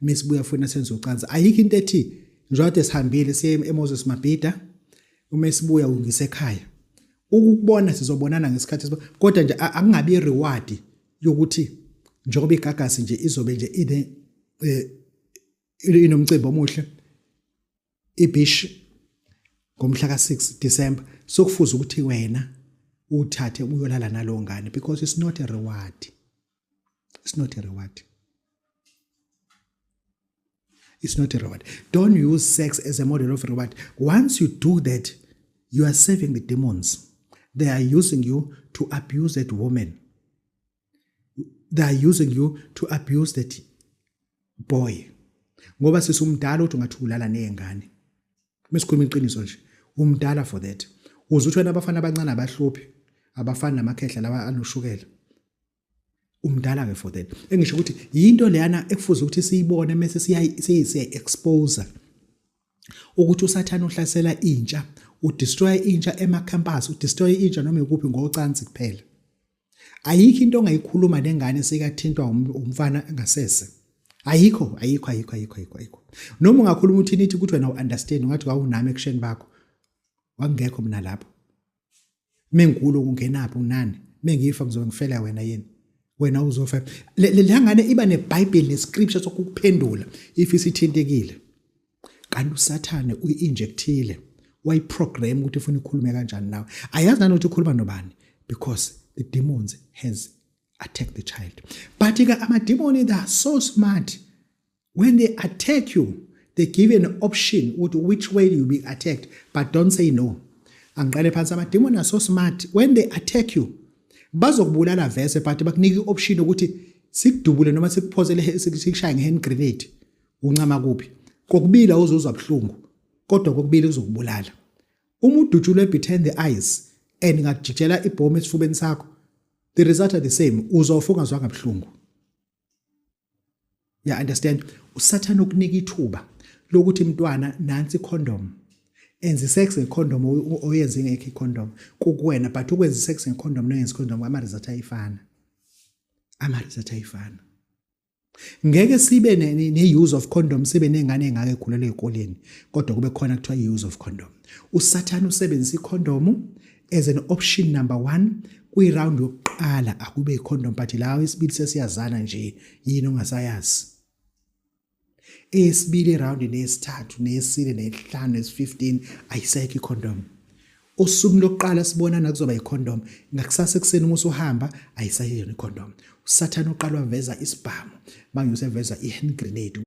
Mesibuya funa senze ucansi. Ayikho into ethi njengoba sihambile siye eMoses Mabhida, uma esibuya ungise ekhaya. Ukukubona sizobonana ngesikhathi, kodwa nje akungabi reward yokuthi njengoba igagasi nje izobe nje ine inomcimbi omuhle ibish ngomhla ka-6 December, sokufuza ukuthi wena uthathe uyolala nalowo ngane, because it's not a reward, it's not a reward, it's not a reward. Don't use sex as a model of reward. Once you do that, you are serving the demons. They are using you to abuse that woman, they are using you to abuse that boy, ngoba sisumdala uthi ungathi ulala nezingane. Mesikhuluma iqiniso nje, umdala for that. Uze uthi wena abafana abancane abahluphi, abafana namakhehla lawa anoshukela. Umdala ke for that. Engisho ukuthi yinto leyana ekufuze ukuthi siyibone mase siya expose ukuthi uSathane uhlasela intsha, udestroy intsha ema campus, udestroy intsha noma ikuphi ngocansi kuphela. Ayikho into ongayikhuluma nengane sekathintwa umfana ngasese. Ayikho, ayikho, ayikho, ayikho, ayikho, ayikho. Noma ungakhuluma uthini, ithi ukuthi wena u-understand, ungathi wawunami ekusheni bakho, wangekho mina lapho. Mengulo ungenaphi unani? Mengifa ngizobe ngifela wena yini? Wena uzofa. Le ngane iba neBhayibheli nescripture sokukuphendula if isithintekile. Kanti uSathane uyi-injectile, wayiprogram ukuthi ufuna ikhulume kanjani nawe. Ayazi nanokuthi ukhuluma nobani, because the demons has attacked the child. But ke ama-demon, they are so smart. When they attack you, they give an option ukuthi which way you be attacked, but don't say no. Angiqale phansi. Ama-demon are so smart. When they attack you, bazokubulala vese, but bakunika i-option ukuthi sikudubule noma sikuphosele, sikushaye nge-hand grenade. Uncama kuphi? Kokubili awuzuzwa buhlungu, kodwa kokubili kuzokubulala. Uma udutshulwe between the eyes and ngakujikijela ibhomu esifubeni sakho, the result are the same, uzofa ungazwanga buhlungu. Ya understand? USathane ukunika ithuba lokuthi, mntwana, nansi condom, enza sex ngecondom, oyenze ingekho icondom, kukuwena. But ukwenza sex ngecondom noyenza icondom, ama result ayifana, ama result ayifana. Ngeke sibe ne-use of condom, sibe nengane engake ekhulelwe ezikoleni, kodwa kube khona kuthiwa i-use of condom. USathane usebenzisa icondom as an option number 1 kwi-round yokuqala, akube icondom, but la isibili sesiyazana nje, yini ongasayazi. Eyesibili round, neyesithathu, neyesine, neyesihlanu, nesi-15, ayisekho icondom. Osukwini lokuqala sibonana kuzoba icondom, ngakusasa ekuseni uma usuhamba ayisayiyona icondom. USathane uqala waveza isibhamu, manje useveza i-hand grenade.